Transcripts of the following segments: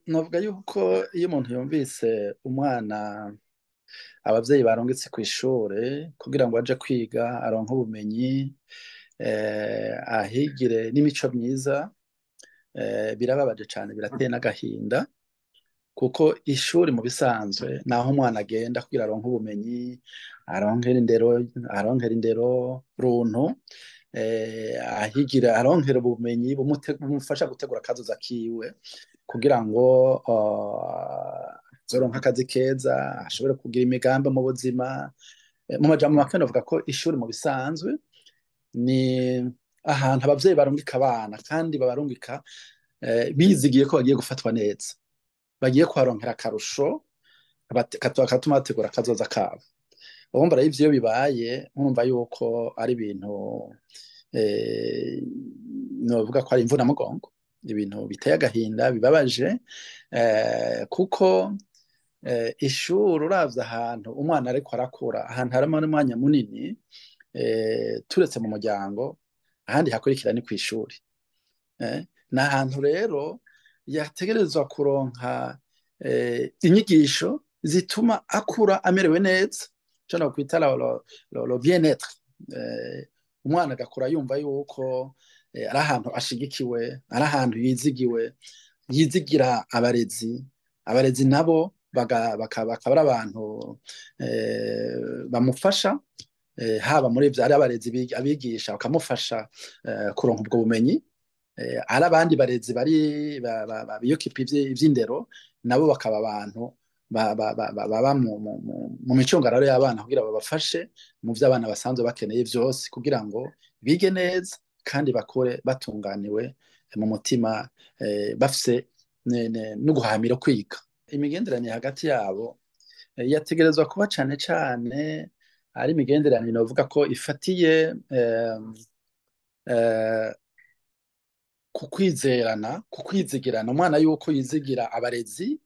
Novuga yuko iyo umuntu yumvise umwana abavyeyi barungitse kw'ishure kugira ngo aje kwiga aronke ubumenyi, ahigire n'imico myiza, birababaje cane, birateye n'agahinda, kuko ishuri mu bisanzwe naho umwana agenda kugira aronke ubumenyi, aronkere indero, aronkere indero runtu, ahigire aronkere ubumenyi bumufasha gutegura akazoza kiwe kugira ngo azoronke akazi keza, ashobore kugira imigambi mu buzima. Mu majambo make novuga ko ishuri mu bisanzwe ni ahantu abavyeyi barungika abana, kandi babarungika bizigiye ko bagiye gufatwa neza, bagiye kuharonkera akarusho katuma bategura akazoza kabo. Urumva rero ivyo bibaye, nkumva yuko ari ibintu novuga ko ari imvunamugongo, ibintu biteye agahinda, bibabaje, kuko ishuri uravye ahantu umwana ariko arakura, ahantu harimo n'umwanya munini, turetse mu muryango, ahandi hakurikira ni kw'ishuri. Ni ahantu rero yategerezwa kuronka inyigisho zituma akura amerewe neza, ico nokwita le bien-être. Umwana agakura yumva yuko ari ahantu ashigikiwe, ari ahantu yizigiwe, yizigira abarezi, abarezi nabo bakaba ari abantu bamufasha, haba muri ivyo ari abarezi abigisha bakamufasha kuronka ubwo bumenyi, ari abandi barezi bari biyokipa ivy'indero, nabo bakaba abantu baba mu micungararo y'abana kugira babafashe mu vyo abana basanzwe bakeneye vyose kugira ngo bige neza kandi bakure batunganiwe mu mutima, bafise no guhamira kwiga. Imigenderanire hagati yabo yategerezwa kuba cane cane ari imigenderanire novuga ko ifatiye ku kwizerana, ku kwizigirana. Umwana yuko yizigira abarezi,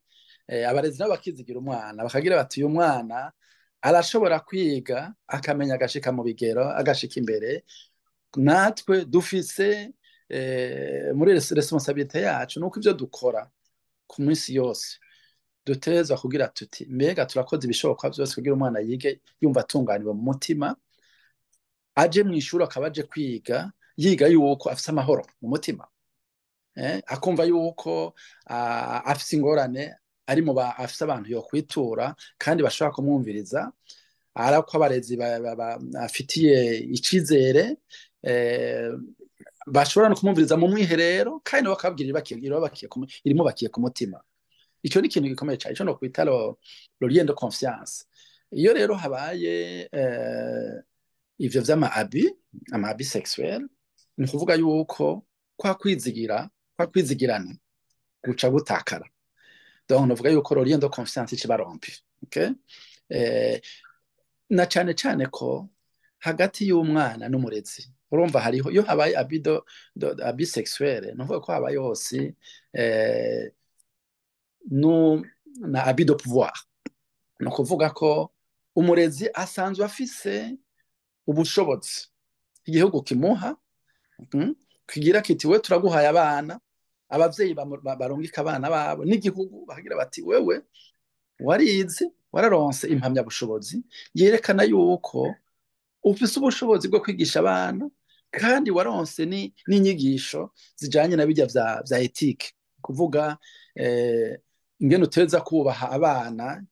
abarezi nabo bakizigira umwana, bakagira bati uyu mwana arashobora kwiga akamenya, agashika mu bigero, agashika imbere. Natwe dufise muri responsabilité yacu nuko ivyo dukora ku minsi yose dutegerezwa kugira tuti mbega turakoze ibishoboka vyose kugira umwana yige yumva atunganiwe mu mutima, aje mw'ishuri akaba aje kwiga yiga yuko afise amahoro mu mutima, akumva yuko afise ingorane ari mu afise abantu yokwitura kandi bashobora kumwumviriza, ari ko abarezi afitiye icizere, bashobora no kumwumviriza mu mwiherero, kandi nabo bakababwira irimubakiye ku mutima. Ico ni ikintu gikomeye cane, ico no kwita le lien de confiance. Iyo rero habaye ivyo vy'ama abus, ama abus sexuel, ni ukuvuga yuko kwa kwizigira, kwa kwizigirana guca gutakara. Donc novuga yuko le lien de confiance ica rompu. Okay? Na cane cane ko hagati y'umwana n'umurezi, urumva hariho iyo habaye abus abus sexuel, nuvuga ko habaye hose no na abus de pouvoir. Ni ukuvuga ko umurezi asanzwe afise ubushobozi igihugu kimuha, kigira kiti we turaguhaye abana, abavyeyi barungika abana babo n'igihugu bakagira bati wewe warize, wararonse impamyabushobozi yerekana yuko ufise ubushobozi bwo kwigisha abana, kandi waronse n'inyigisho zijanye na birya vya éthique, kuvuga ingene uteza kubaha abana,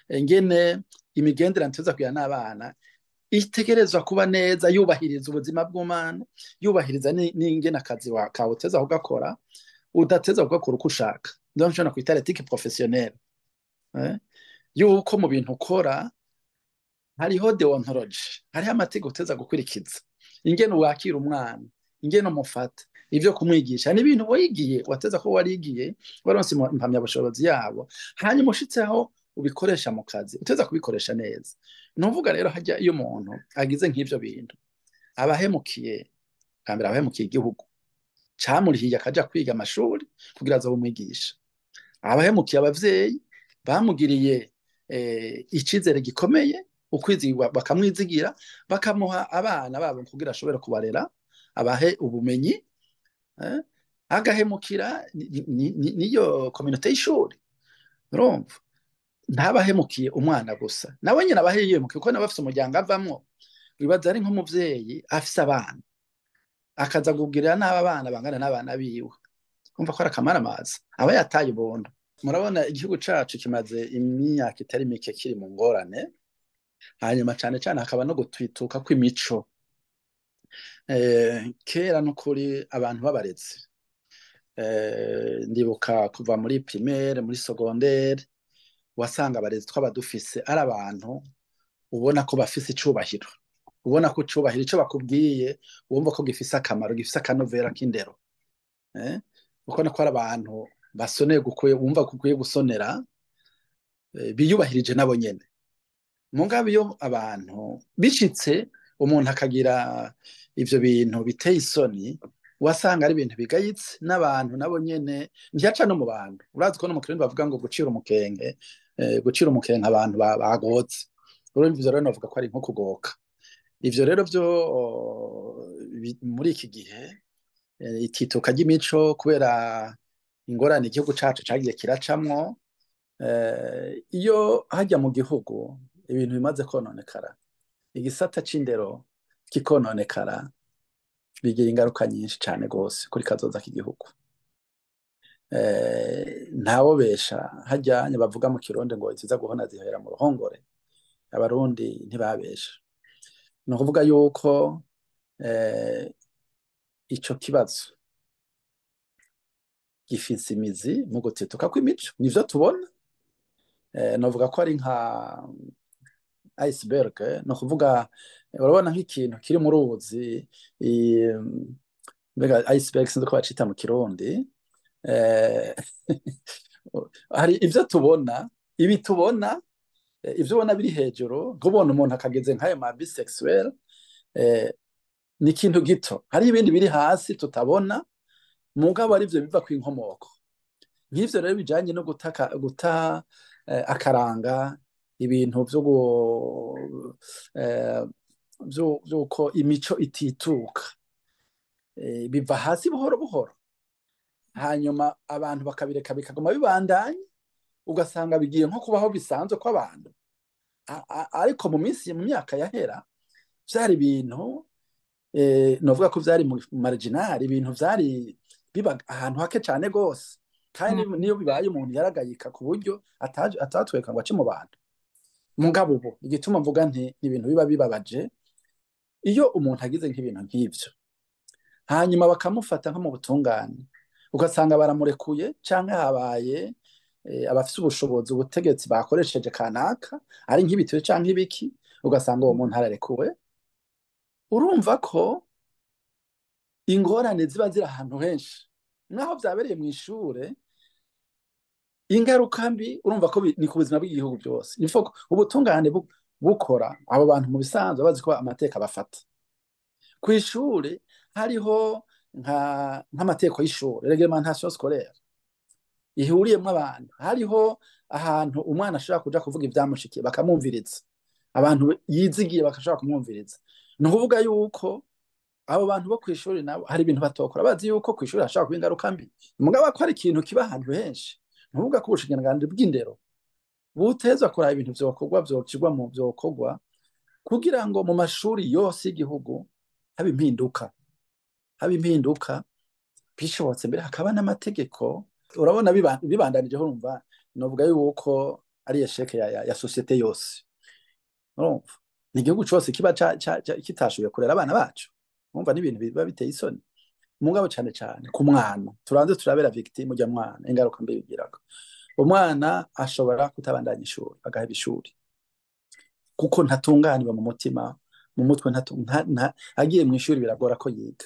ingene imigenderanire uteza kugira n'abana itegerezwa kuba neza, yubahiriza ubuzima bw'umwana, yubahiriza n'ingene akazi kawe uteza kugakora, udateza kugakora uko ushaka. Donc ico nokwita l'éthique professionnelle, yuko mu bintu ukora hariho déontologie, hariho amategeko uteza gukurikiza, ingene wakira umwana, ingene umufata, ivyo kumwigisha ni ibintu wigiye, wateza ko warigiye, waronse impamyabushobozi yabo, hanyuma ushitseho ubikoresha mu kazi, uteza kubikoresha neza. Nuvuga rero harya iyo umuntu agize nk'ivyo bintu, abahemukiye, bwa mbere abahemukiye igihugu camurihiye akaja kwiga amashuri kugira azobe umwigisha, abahemukiye abavyeyi bamugiriye icizere gikomeye, ukwizigirwa, bakamwizigira, bakamuha abana babo kugira ashobore kubarera, abahe ubumenyi. Agahemukira niyo communauté y'ishuri. Urumva, ntabahemukiye umwana gusa, nawe nyine aba yihemukiye, kuko nawe afise umuryango avamwo. Wibaza ari nk'umuvyeyi afise abana, akaza kugirira nabi abana bangana n'abana biwe, umva ko ari akamaramaza, aba yataye ubuntu. Murabona, igihugu cacu kimaze imyaka itari mike kiri mu ngorane, hanyuma cane cane hakaba no gutwituka kw'imico. Kera n'ukuri abantu b'abarezi, ndibuka kuva muri primaire, muri secondaire, wasanga abarezi twaba dufise ari abantu ubona ko bafise icubahiro, ubona ko icubahiro ico bakubwiye wumva ko gifise akamaro, gifise akanovera k'indero, ukabona ko ari abantu basoneye, wumva ko ukwiye gusonera, biyubahirije nabo nyene. Mugabo iyo abantu bishitse, umuntu akagira ivyo bintu biteye isoni, wasanga ari ibintu bigayitse n'abantu nabo nyene ntiyaca no mu bantu. Urazi ko no mu Kirundi bavuga ngo gucira umukenke, gucira umukenke abantu bagotse. Urumva, ivyo rero novuga ko ari nko kugoka. Ivyo rero vyo muri iki gihe, itituka ry'imico kubera ingorane igihugu cacu cagiye kiracamwo, iyo hajya mu gihugu ibintu bimaze kononekara, igisata c'indero kikononekara, bigira ingaruka nyinshi cane gose kuri kazoza k'igihugu. Ntawobesha, harya bavuga mu Kirundi ngo iziza guhona zihera mu ruhongore. Abarundi ntibabesha. Ni ukuvuga yuko ico kibazo gifise imizi mu gutituka kw'imico, nivyo tubona. Novuga ko ari nka iceberg, ni ukuvuga urabona nk'ikintu kiri mu ruzi, mbega iceberg sinzi ko bacita mu Kirundi. Hari ivyo tubona, ibi tubona, ivyo ubona biri hejuru, nk'ubona umuntu akageze nk'ayo ma bisexuel, ni ikintu gito. Hari ibindi biri hasi tutabona, mugabo arivyo biva kw'inkomoko. Nk'ivyo rero bijanye no guta akaranga, ibintu vyo vy'uko imico itituka, biva hasi buhoro buhoro, hanyuma abantu bakabireka bikaguma bibandanya, ugasanga bigiye nko kubaho bisanzwe kw'abantu. Ariko mu minsi, mu myaka yahera, vyari ibintu, novuga ko vyari marginal, ibintu vyari biba ahantu hake cane gose, kandi niyo bibaye umuntu yaragayika ku buryo atatweka ngo ace mu bantu. Mugabo ubu igituma mvuga nti ni ibintu biba bibabaje, iyo umuntu agize nk'ibintu nk'ivyo, hanyuma bakamufata nko mu butungane, ugasanga baramurekuye, canke habaye abafise ubushobozi, ubutegetsi bakoresheje kanaka, ari nk'ibitiro canke ibiki, ugasanga uwo muntu ararekuwe. Urumva ko ingorane ziba ziri ahantu henshi. Naho vyabereye mw'ishure, ingaruka mbi urumva ko ni ku buzima bw'igihugu byose. Il faut ko ubutungane bukora. Abo bantu mu bisanzwe bazi ko amateka bafata kw'ishure, hariho nk'amategeko y'ishure, réglementation scolaire ihuriyemwo abantu, hariho ahantu umwana ashobora kuja kuvuga ivyamushikiye bakamwumviriza, abantu yizigiye bagashobora kumwumviriza. Ni ukuvuga yuko abo bantu bo kw'ishuri nabo hari ibintu batokora, bazi yuko kw'ishuri hashobora kuba ingaruka mbi. Mugabo ko hari ikintu kiba ahantu henshi, ni ukuvuga ko ubushikiranganji bw'indero butezwa kuraba ibintu vyokorwa, vyocigwa mu vyokorwa kugira ngo mu mashuri yose y'igihugu habe impinduka, habe impinduka bishobotse, mbere hakaba n'amategeko. Urabona, bibandanije, urumva novuga yuko ari échec ya société yose. Urumva, ni igihugu cose kiba kitashoboye kurera abana bacu. Urumva, n'ibintu biba biteye isoni, mugabo cane cane ku mwana. Turanze turabera victime urya mwana, ingaruka mbi bigirako. Umwana ashobora kutabandanya ishuri, agaheba ishuri, kuko ntatunganirwa mu mutima, mu mutwe, agiye mu ishuri biragora ko yiga.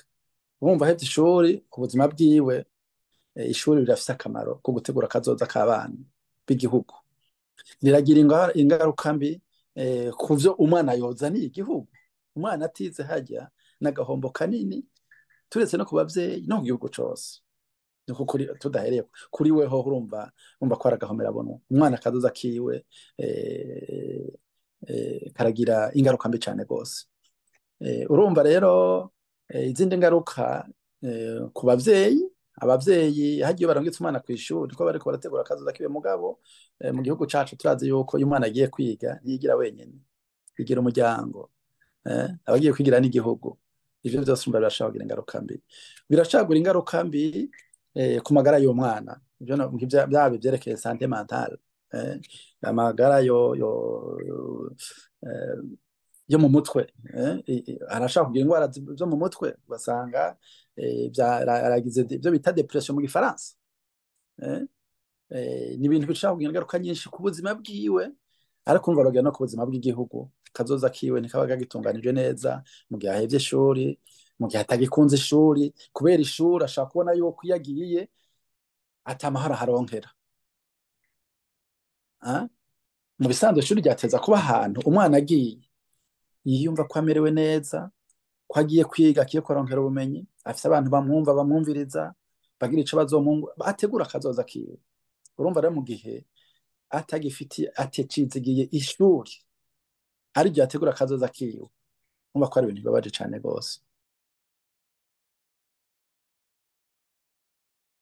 Urumva, ahevye ishuri, ubuzima bwiwe. Ishuri rirafise akamaro ko gutegura akazoza k'abana b'igihugu. Riragira ingaruka mbi ku vyo umwana yozaniye igihugu. Umwana atize harya n'agahombo kanini, turetse no ku bavyeyi, no ku gihugu cose. Niko kuri, tudahereye kuri weho, urumva ko ari agahomera. Umwana akazoza kiwe karagira ingaruka mbi cane gose. Urumva rero, izindi ngaruka ku bavyeyi, Abavyeyi hagiye barungitse umwana kw'ishuri ko bariko barategura akazoza kiwe, mugabo mu gihugu cacu turazi yuko iyo umwana agiye kwiga ntiyigira wenyene, yigira umuryango, abagiye kwigira n'igihugu. Ivyo vyose urumva birashobora kugira ingaruka mbi, birashobora kugira ingaruka mbi ku magara y'umwana. Ivyo byaba ivyerekeye santé mentale, amagara yo mu mutwe, arashobora kugira ingwara zo mu mutwe, ugasanga aragize ibyo bita dépression mu gifaransa. Ni ibintu bishobora kugira ingaruka nyinshi ku buzima bwiwe, ariko urumva rogera no ku buzima bw'igihugu. Kazoza kiwe ntikaba kagitunganije neza mu gihe ahevye ishuri, mu gihe atagikunze ishuri, kubera ishuri ashobora kubona yuko iyo agiye ata mahoro aharonkera. Ah? Mu bisanzwe ishuri ryateza kuba ahantu umwana agiye yiyumva ko amerewe neza, ko agiye kwiga, agiye kuronkera ubumenyi, afise abantu bamwumva, bamwumviriza, bagira ico bazomwungura, ategura akazoza kiwe. Urumva rero mu gihe atagifitiye, atecizigiye ishuri ariryo yategura akazoza kiwe, urumva ko ari ibintu bibabaje cane gose.